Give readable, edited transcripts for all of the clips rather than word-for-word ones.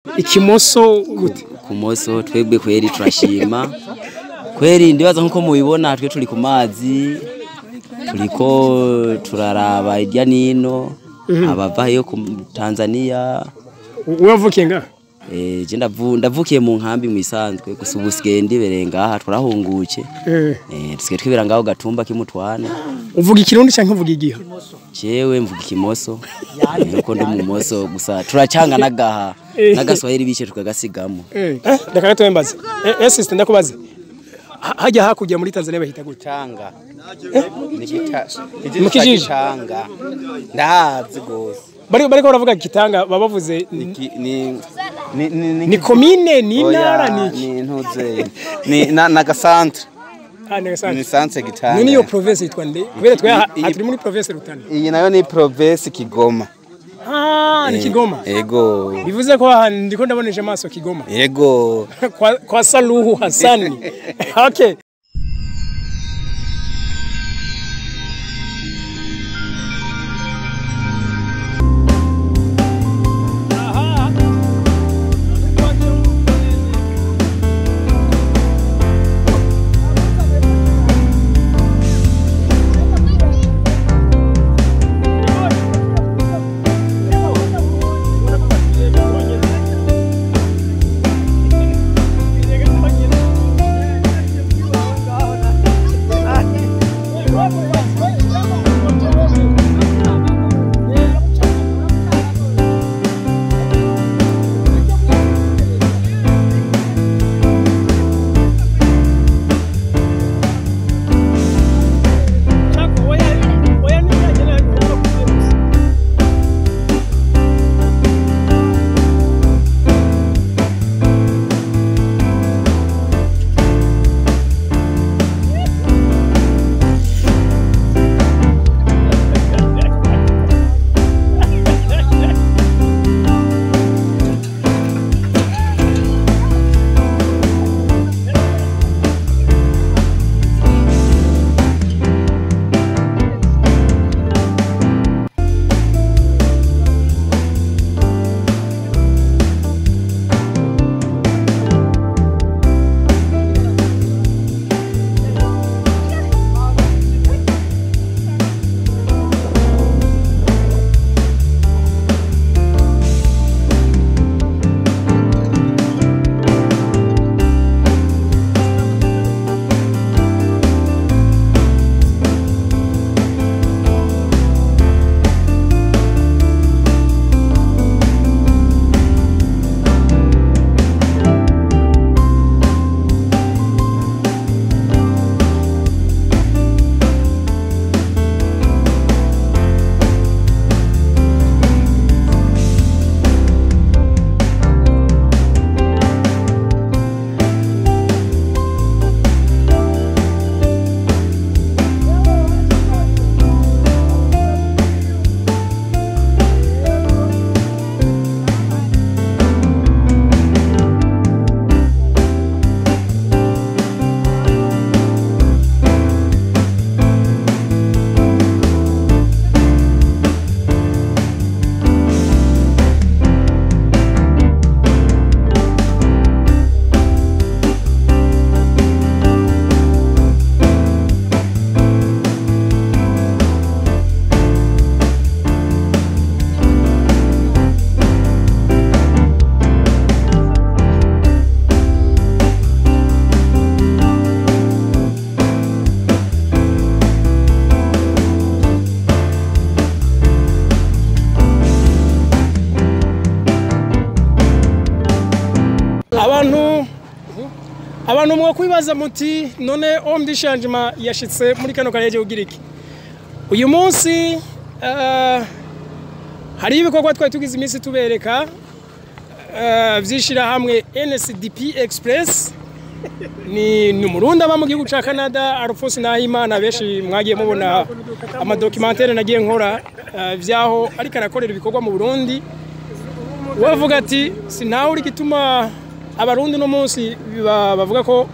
Ikimoso gute? Kumoso twebwe kweri turashima. Kweri ndibaza nkuko mubibona twe turi ku mazi, turiko turaraba irya nino abavayo ku Tanzania. Wavukiye ngaha? Je ndavukiye mu nkambi mwisanzwe, gusa ubu sigaye ndibereye ngaha, turahunguke. Tusigaye twibera ngaho Gatumba kimutwana. Uvuga ikirundi canke uvuga igiha? Jewe mvuga ikimoso, nuko ndi mu moso, gusa turacanga nagaha n'agaswahili bice tukagasigamo. Reka gato mbaze. Sister, ndakubaze. Hajya hakurya muri Tanzania bahita gute? Tanga. Ni gita. Mu kijiji? Tanga. Ndahazi gose. Bariko baravuga Kitanga, baba bavuze Ni ni komine, ni intara, ni iki? Ni ntuze. Ni na gasantre. Ah, ni gasantre. Ni santre Gitanga. None iyo province yitwa nde? Kubera twe aha turi muri province Rutana. Iyi nayo ni province Kigoma. Ah, ni Kigoma. Ego. Bivuze ko aha ndiko ndabonesha amaso Kigoma. Ego. Kwa Saluhu Hassani. Okay. Abantu mwakwibaza muti none homme du changement yashitse muri kano karere kugira iki? Uyu munsi hari ibikorwa twari tugize iminsi tubereka vy'ishirahamwe NSDP Express. Ni umurundi aba mu gihugu ca Canada, Alphonse Nahimana, benshi mwagiye mubona amadocumentaire nagiye nkora vyaho ariko arakorera ibikorwa mu Burundi. Wavuga ati sinawe uri gituma abarundi no munsi bavuga ko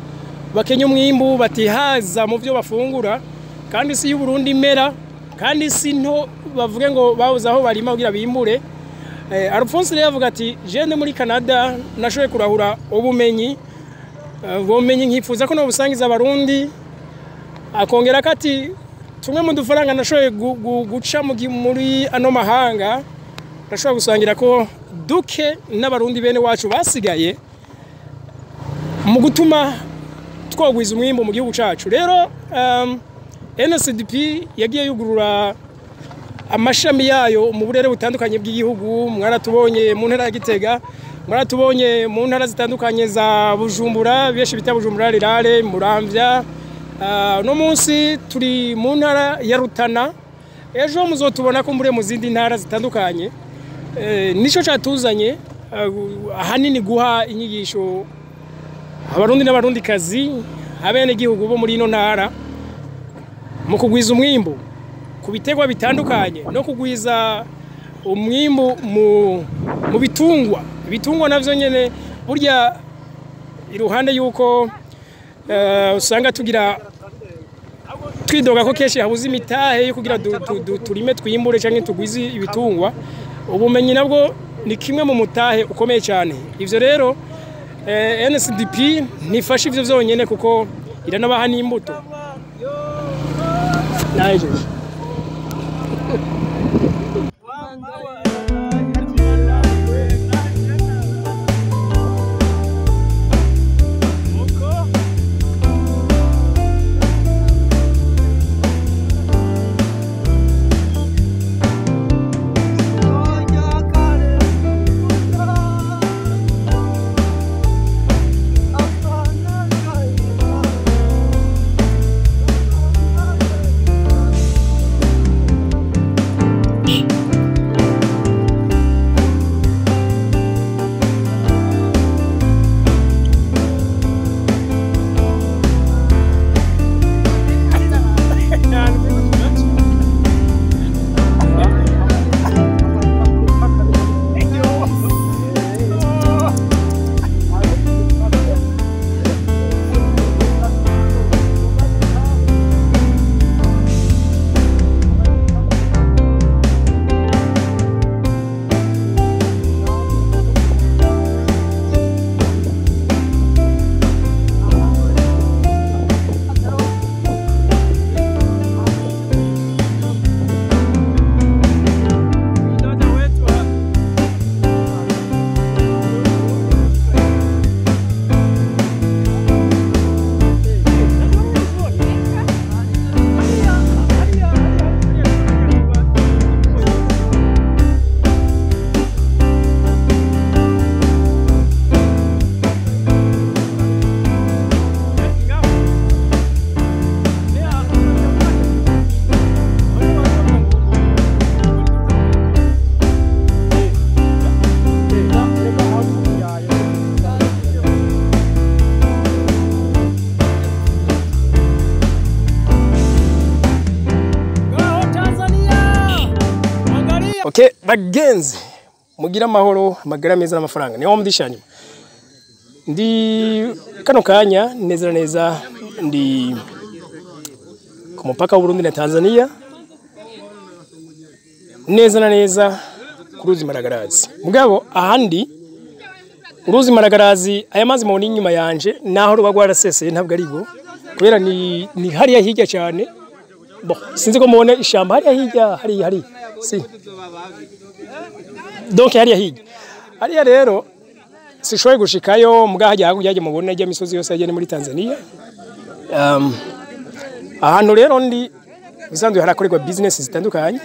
bakenya umwimbu, batihaza mu byo bafungura, kandi si y'u Burundi imera, kandi si nto bavuge ngo babuze aho barima kugira bimbure. Alphonse rero avuga ati jende muri Canada nashoboye kurahura ubumenyi, ubumenyi nkifuza ko nobusangiza abarundi. Akongera ko ati tumwe mu dufaranga nashoboye guca muri ano mahanga ndashobora gusangira ko duke n'abarundi bene wacu basigaye mu gutuma twogwiza umwimbo mu gihugu cacu. Rero NCDP yagiye yugurura amashami yayo mu burere butandukanye bw'igihugu. Mwaratubonye mu ntara ya Gitega, mwaratubonye mu ntara zitandukanye za Bujumbura, benshi bita Bujumbura Rirare, Muramvya. No munsi turi mu ntara ya Rutana, ejo muzotubona ko muri mu zindi ntara zitandukanye. Nico catuzanye ahanini guha inyigisho abarundi n'abarundikazi, abenegihugu bo muri ino ntara mu kugwiza umwimbu ku bitegwa bitandukanye no kugwiza umwimbu mu bitungwa. Ibitungwa navyo nyene burya iruhande yuko usanga tugira twidoga ko kenshi habuze imitahe yo kugira turime twimbure canke tugwize ibitungwa, ubumenyi nabwo ni kimwe mu mutahe ukomeye cyane. Ivyo rero NCDP ntifasha ivyo vyonyene kuko iranabaha n'imbuto. Najeje Okay, bagenzi mugira amahoro, amagara meza n'amafaranga. Niho mudishanyuma ndi kano kanya neza neza ndi ku mupaka w'u Burundi na Tanzania, neza na neza ku ruzi Maragarazi. Mugabo ahandi uruzi Maragarazi, aya mazi mubona inyuma yanje naho ruba rwaraseseye ntabwo arigo, kubera ni hariya hirya cyane. Bon, sinzi ko mubona ishamba hariya hirya, hariya hariya si donc hariya hirya hariya. Rero sishoboye gushikayo muga hajya hakurya mubona ijya misozi yose yagene muri Tanzania. Ahantu rero ndi bisanzwe harakorerwa business zitandukanye.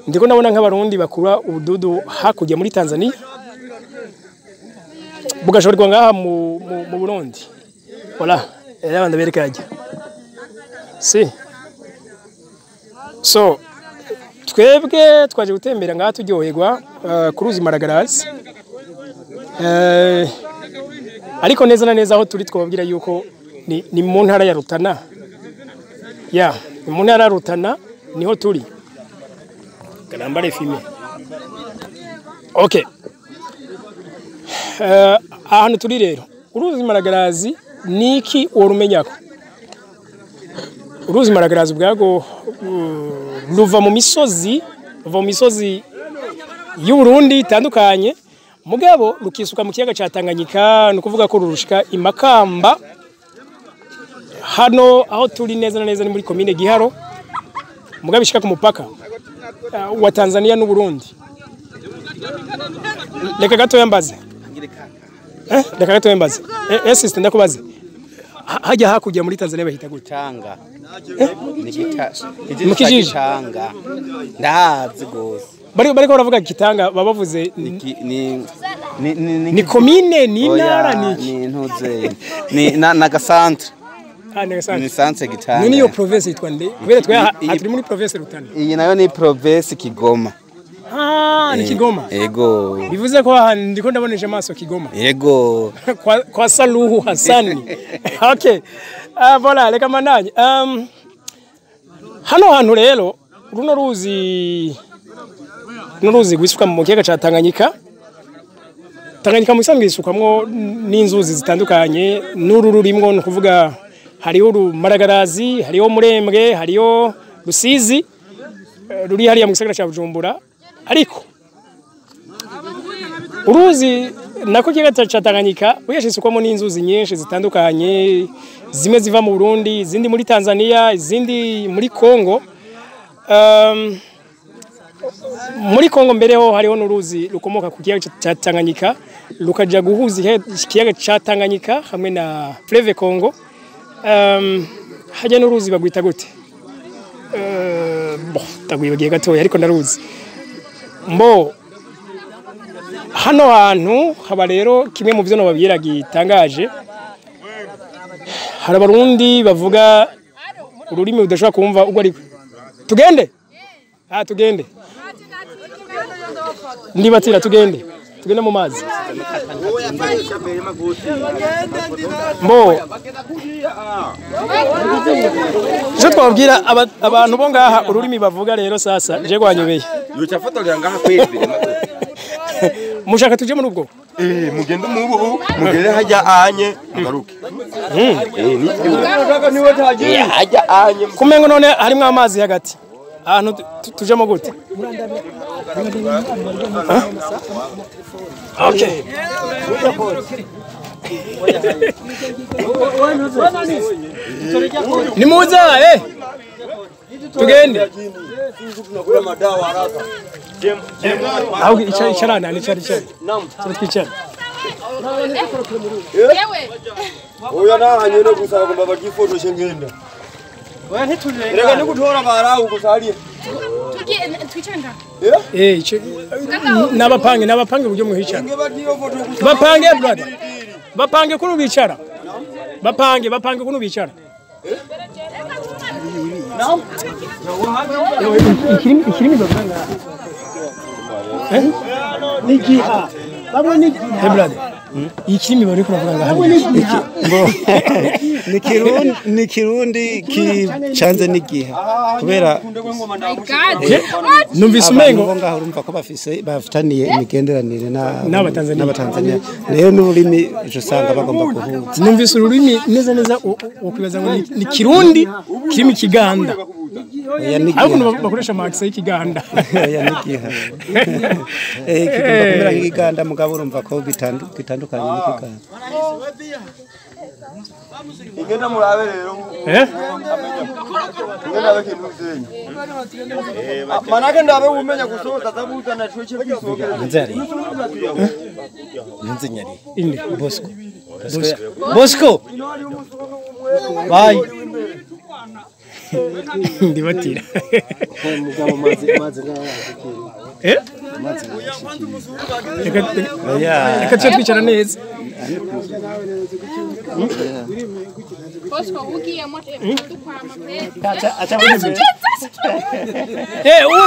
Ndiko ndabona nk'abarundi bakura ubududu hakurya muri Tanzania bugashorwa ngaha mu Burundi. Voilà, era ndabereka. Si so twebwe twaje gutembera ngaha turyoherwa ku ruzi Maragarazi. Ariko neza na neza aho turi twababwira yuko ni mu ntara ya Rutana. Ya, ni mu ntara ya Rutana niho turi. Karambare filme. Okay. Ahantu turi rero uruzi Maragarazi niki worumenyako? Uruzi Maragarazi ubwago ruva mu misozi Ruva mu misozi y'u Burundi itandukanye, mugabo rukisuka mu kiyaga ca Tanganyika, ni ukuvuga ko rurushika imakamba. Hano aho turi neza na neza ni muri komine Giharo, mugabo ishika ku mupaka wa Tanzania n'u Burundi. Reka gatoya mbaze. Reka gatoya mbaze. Sister, ndakubaze. Hajya hakurya muri Tanzania bahita gute? Tanga. Mu kijiji? Tanga. Ndahazi gose. Bariko baravuga Gitanga, baba bavuze Ni ni komine, ni intara, ni iki? Ni ntuze. Ni na gasantre. Ah, ni gasantre. Ni santre Gitanga. None iyo province yitwa nde? Kubera twe turi muri province Rutana. Iyi nayo ni province Kigoma. Ah, ni Kigoma. Yego. Bivuze ko aha ndiko ndabonesha amaso Kigoma. Yego. Kwa Saluhu Hassani. Okay. Voilà, reka mandanye. Hano hantu rero runo ruzi gwisuka mu kiyaga ca Tanganyika. Tanganyika musanzwe isukamwo n'inzuzi zitandukanye, n'uru rurimwo, ni kuvuga hariho Rumaragarazi, hariho Murembwe, hariho Rusizi ruri hariya mu gisagara ca Bujumbura. Ariko uruzi nako kiyaga ca Tanganyika uyashisukwamo n'inzuzi nyinshi zitandukanye, zimwe ziva mu Burundi, izindi muri Tanzania, izindi muri Kongo. Muri Kongo mbere ho hariho n'uruzi rukomoka ku kiyaga ca Tanganyika rukaja guhuza ikiyaga ca Tanganyika hamwe na Fleuve Congo. Hajya n'uruzi bagwita gute? Bon, tagwibagiye gatoya ariko ndaruzi. Mbo hano hantu haba rero kimwe mu byo nababwira gitangaje, hari abarundi bavuga ururimi udashobora kumva ubwo ari. Tugende? Ah, tugende. Ndibatira tugende. Tugende mu mazi. Mbo je twabwira abantu bo ngaha ururimi bavuga rero sasa je gwanyobeye. Yochafotorera ngaha kwezi. Mushaka tuje muri ubwo? Mugende mubu mugere hajya anye mugaruke. Ni hajya anye. Kumengo none harimo amazi hagati. Ahantu tujemo gute? Okay. Nimuza Tugende. Aho icarana ni cari cari. Twicara. Oya nahanye no gusa bagomba bagifotoshe ngenda. Oya ntitujenge. Rega nikutora barawu gusa hariya. Twicara. Nabapange uburyo muhicara. Bapange brother. Bapange kuri bicara. Bapange kuri bicara. Ikirimi bavuga. Nigiha. Bamwe nigiha. Brother. Ikirimi bari kuravuga ngaha. Ni Kirundi kicanze n'igiha kubera numvise umengo ngaho urumva ko bafise bafitaniye imigenderanire n'Abatanzania rero n'ururimi usanga bagomba guhuza. Numvise ururimi neza neza ukwibaza ngo ni Kirundi kirimi Kiganda. Ariko bakoresha max y'Ikiganda. Oya n'igiha. Kigomba kumera nk'Ikiganda mugabo urumva ko bitandukanye n'Ikiganda. Ingenda murabe rero. Ingenda abe kintu uzenye. Manake ndabe umenya gusoza zabuza na cyo kwisokera. Nzari. Nzi nyari. Inde Bosco. Bosco. Bye. Ndibatira. Mugabo mazi ngaho. Reka twicara neza. Bosco ugiye moto dukwama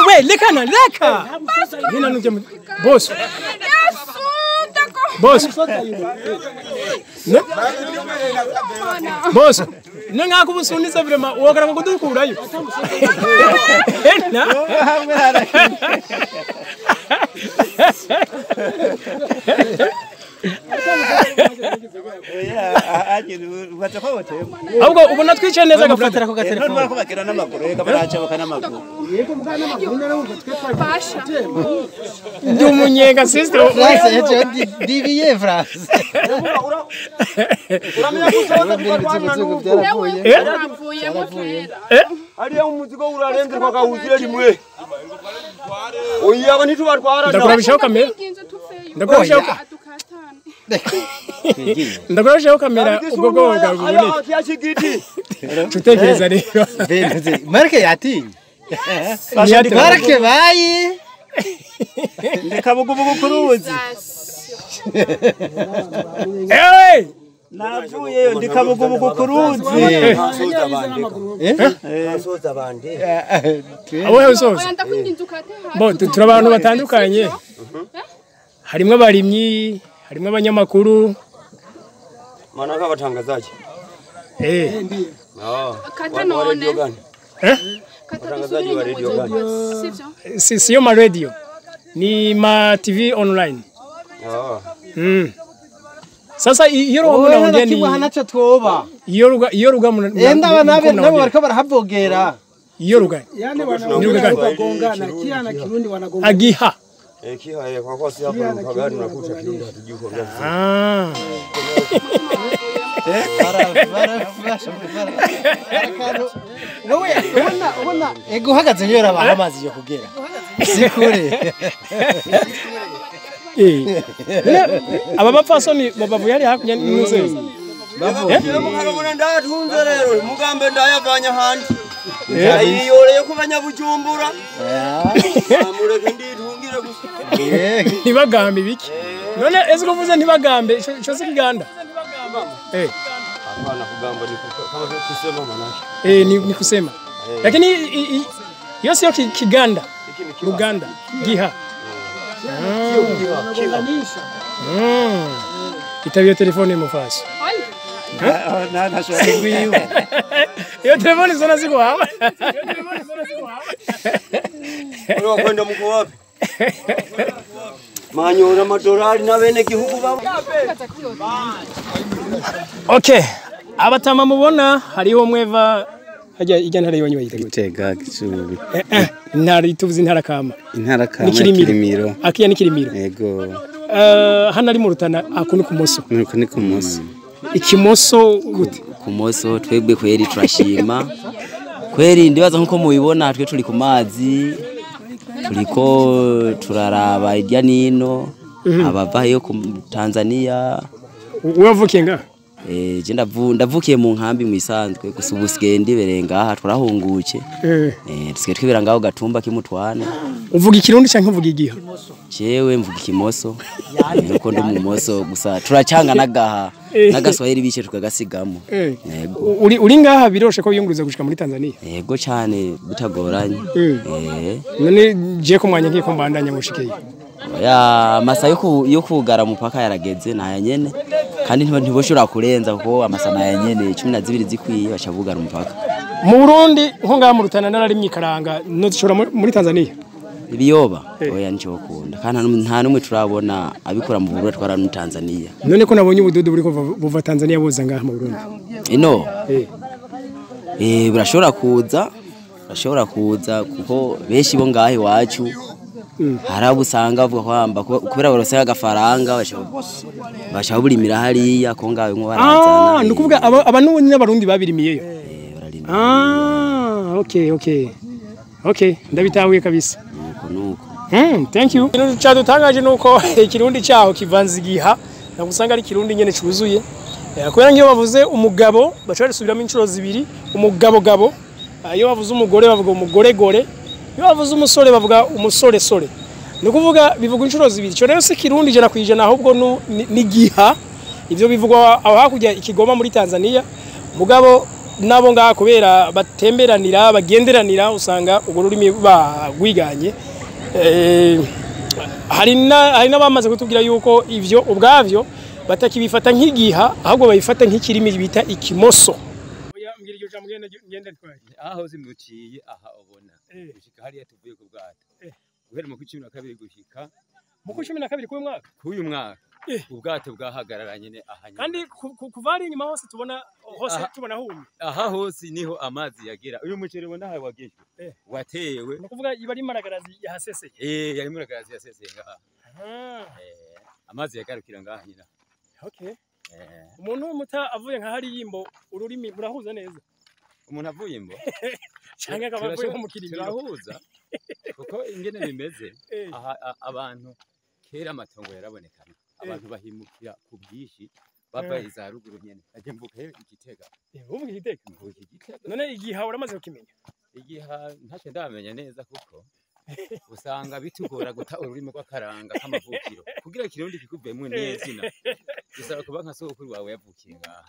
we lekana leka. Nina nuje Bosco. Bosco. Bosco. Nanga kubusunisa vraiment wogara kudukurayo. Na. Ahubwo ubona twicaye neza gafatira ko gatelefone ko bagera n'amaguru reka baraca bakanamaguru. Yego mugana n'amaguru narumva twe Pasha. Ndi umunyenga sister. France ejo dibiye France. Uramenya gusoza kubatwana n'ubu. Hariya umuzigo urarenze twakawuzire rimwe. Oya aba ntitubatwara. Ndakurabishaho kamera. Ndakurabishaho kamera ubwo bwoga buboneke. Tutekereza rero. Marke yatinye. Marke bayi. Ndekabugubugu kuruzi. Eh! Navuyeyo ndikabugubugu kuruzi. Asoza bande. Abo usoza. Bo turi abantu batandukanye. Harimo abarimyi, harimo abanyamakuru. Manaka batangazaje. Kata none. Kata Si sio ma radio. Ni ma TV online. Sasa iyo ruga munaongea ni hanacho twoba. Iyo ruga muna enda banabe nabo bariko barahavogera. Iyo ruga. Yani wanagongana kila na Kirundi wanagongana. Agiha. Kiha kwa kwa si hapa mkagani unakuta Kirundi hatujui kwa ngapi. Wowe ubona ego uhagaze nyora abantu amazi yo kugera. Sikure. Aba bapfasoni babavuye hari hakurya n'umusozi. Bavuye mukarubona ndatunze rero mugambe ndayavanya handi. Ayiyoreye ku banyabujumbura. Amureke nditungire gusa. Ntibagambe biki? None ese kuvuze ntibagambe ico si Kiganda? Hapana kugamba ni kama kusema manake. Ni kusema. Lakini hiyo sio Kiganda. Luganda, Giha. Itabiyo telefone mufasha. Iyo telefone zona ziko hapa. Wewe kwenda mko wapi? Manyora madorari na bene gihugu baba. Okay. Abatama mubona hariho mweva hajya ijya ntara yonye bayita Gitega Gicumbi. Intara ituvuze intara kama. Intara kama Kirimiro. Akiya ni Kirimiro. Yego. Hano ari mu Rutana akuni kumoso. Nuko kumoso. Ikimoso gute? Kumoso twebwe kweri turashima. Kweri ndibaza nkuko mubibona twe turi ku mazi. Turiko turaraba irya nino abava yo ku Tanzania. Wavukiye nga? Je ndavukiye mu nkambi mwisanzwe gusa ubusigaye ndiberenga aha turahunguke. Tusigaye twibera ngaho gatumba kimutwana. Uvuga ikirundi canke uvuga igiha? Jewe mvuga ikimoso. Nuko ndi mumoso gusa turacanga nagaha nagaswahili bice tukagasigamo. Yego. Uri ngaha biroshe ko yunguruza gushika muri Tanzania? Yego cyane bitagoranye. None je ko mwanya ngiye ko mbandanya ngushikeye. Ya masa yo kugara mupaka yarageze naya nyene kandi ntiboshobora kurenza kuko amasana ya nyene 12 zikwiye bacabugara umupaka. Mu Burundi nko ngaha mu Rutana nararimye ikaranga no dushora muri Tanzania. Ibiyoba oya nico bakunda kandi nta numwe turabona abikora mu Burundi twara mu Tanzania. None ko nabonye ubududu buriko buva Tanzania buza ngaha mu Burundi. Ino burashobora kuza kuko benshi bo ngaha iwacu harabu usanga avuga kwamba kubera barosera agafaranga bashaka burimira hariya ko ngaho nko barazana. Nukuvuga aba n'abarundi babirimiyeyo. Okay. Okay, ndabitahuye kabisa. Nuko. Thank you. Ikintu cyadutangaje nuko ikirundi cyaho kivanze igiha nagusanga ari kirundi nyene cuzuye. Kubera ngiyo bavuze umugabo bashobora gusubiramo inshuro zibiri umugabo gabo, iyo bavuze umugore bavuga umugore gore, iyo bavuze umusore bavuga umusore sore. Nukuvuga bivuga inshuro zibiri. Cyo rero si kirundi 100% ahubwo ni giha. Ivyo bivugwa aho hakujya ikigoma muri Tanzania. Mugabo nabo ngaha kubera batemberanira bagenderanira usanga ubwo rurimi bagwiganye. Hari n'abamaze kutubwira yuko ivyo ubwavyo batakibifata nk'igiha ahubwo bayifata nk'ikirimi bita ikimoso. Oya mbwira iryo jambo ngende ntwaye. Aho zimuciye aha ubona. Gushika hariya tuvuye ku bwato. Guhera mu 12 gushika mu 12 k'uyu mwaka. K'uyu mwaka. Ubwato bwahagarara nyene aha nyene. Kandi kuva hari inyuma hose tubona hose Aha. tubona humye. Aha hose niho amazi yagera. Uyu muceri ubona aha wagejwe, watewe. Ni ukuvuga iba ari Maragarazi yahaseseye? Eh, yari Muragarazi yaseseye ngaha. Ah. Amazi yagarukira ngaha nyine. Okay. Umuntu w'umuta avuye nka hariya imbo, ururimi murahuza neza? Umuntu avuye imbo Canke akaba avuye nko mu Kirimiro? Turahuza kuko ingene bimeze aha, abantu kera amatongo yarabonekana, abantu bahimukira ku bwinshi bava iza ruguru nyene. Aje mvuka he Igitega. Uvuga Igitega? Mvuka Igitega. None igiha uramaze kukimenya? Igiha ntacyo ndamenya neza, kuko usanga bitugora guta ururimi rw'akaranga k'amavukiro. Kugira Kirundi kikuvemwo nezina, bisaba kuba nka sokuru wawe yavukiye ngaha.